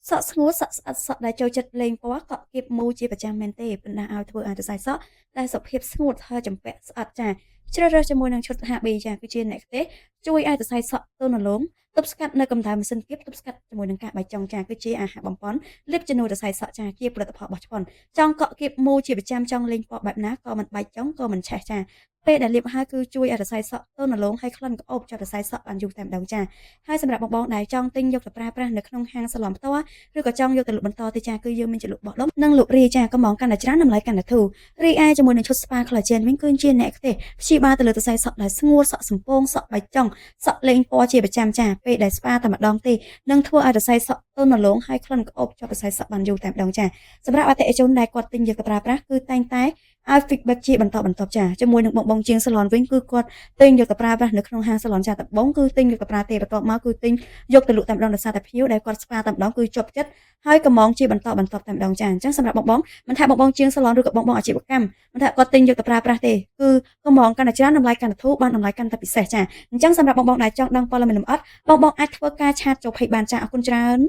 សក់ស្ងួតសក់ស្អិតសក់ដែលចូលចិត្តលេងពណ៌កក់គៀបមូជាប្រចាំមែនទេបណ្ដាឲ្យធ្វើឲ្យសរសៃសក់ដែលសុភាពស្ងួតហើយចម្ពាក់ស្អិតចាជ្រើសរើសជាមួយនឹងឈុត HB ចាគឺជាអ្នកទេជួយឲ្យសរសៃសក់ទន់រលោងទប់ស្កាត់នៅកម្ដៅម៉ាស៊ីនគៀបទប់ស្កាត់ជាមួយនឹងការបែកចុងចាគឺជាអាហារបំពន់លាបជំនួយសរសៃសក់ចាជាផលិតផលរបស់ជប៉ុនចង់កក់គៀបមូជាប្រចាំចង់លេងពណ៌បែបណាក៏មិនបែកចុងក៏មិនឆេះចាពេលដែលលាបហើយគឺជួយឲ្យសរសៃសក់ទន់រលោងហើយក្លិនក្រអូបចាប់សរសៃសក់បានយូរតែម្ដងចាហើយសម្រាប់បងៗដែលចង់ទិញយកទៅប្រើប្រាស់នៅក្នុងហាងសាឡនផ្ទាល់ឬក៏ចង់យកទៅលក់បន្តទេចាគឺយើងមានជាលក់បោះដុំនិងលក់រាយចាកំងកាន់តែច្រើនតម្លៃកាន់តែធូររីឯជាមួយនឹងឈុត Spa Collagen វិញគឺជាអ្នកទេព្យាបាលទៅលើសរសៃសក់ដែលស្ងួតសក់សំពងសក់បែកចុងសក់លេងពណ៌ជាប្រចាំចាពេលដែល Spa តែម្ដងទេនឹងធ្វើឲ្យសរសៃសក់ទន់រលោងហើយក្លិនក្រអូបជាប់សរសៃសក់បានយូរតែម្ដងចាសម្រាប់អតិថិជនដែលគាត់ទិញយកទៅប្រើប្រាស់គឺតែងតែឲ្យ feedback ជាបន្តបន្ទាប់ចាជាមួយនឹងបងបងជាងសាឡនវិញគឺគាត់ទិញយកទៅប្រើប្រាស់នៅក្នុងហាងសាឡនចាដំបងគឺទិញយកទៅប្រើទេបន្ទាប់មកគឺទិញយកទៅលក់តែម្ដងដោយសារតែភ្ញៀវដែលគាត់ស្វាតែម្ដងគឺជាប់ចិត្តហើយកំងជាបន្តបន្ទាប់តែម្ដងចាអញ្ចឹងសម្រាប់បងបងមិនថាបងបងជាងសាឡនឬក៏បងបងអាជីវកម្មមិនថាគាត់ទិញយកទៅប្រើប្រាស់ទេគឺកំងកាន់តែច្រើនតម្លៃកាន់តែធូរបានតម្លៃកាន់តែពិសេសចាអញ្ចឹងសម្រាប់បងបងដែលចង់ដឹងព័ត៌មានលម្អិតបងបងអាចធ្វើការ chat ចូល page បានចាអរគុណច្រើន។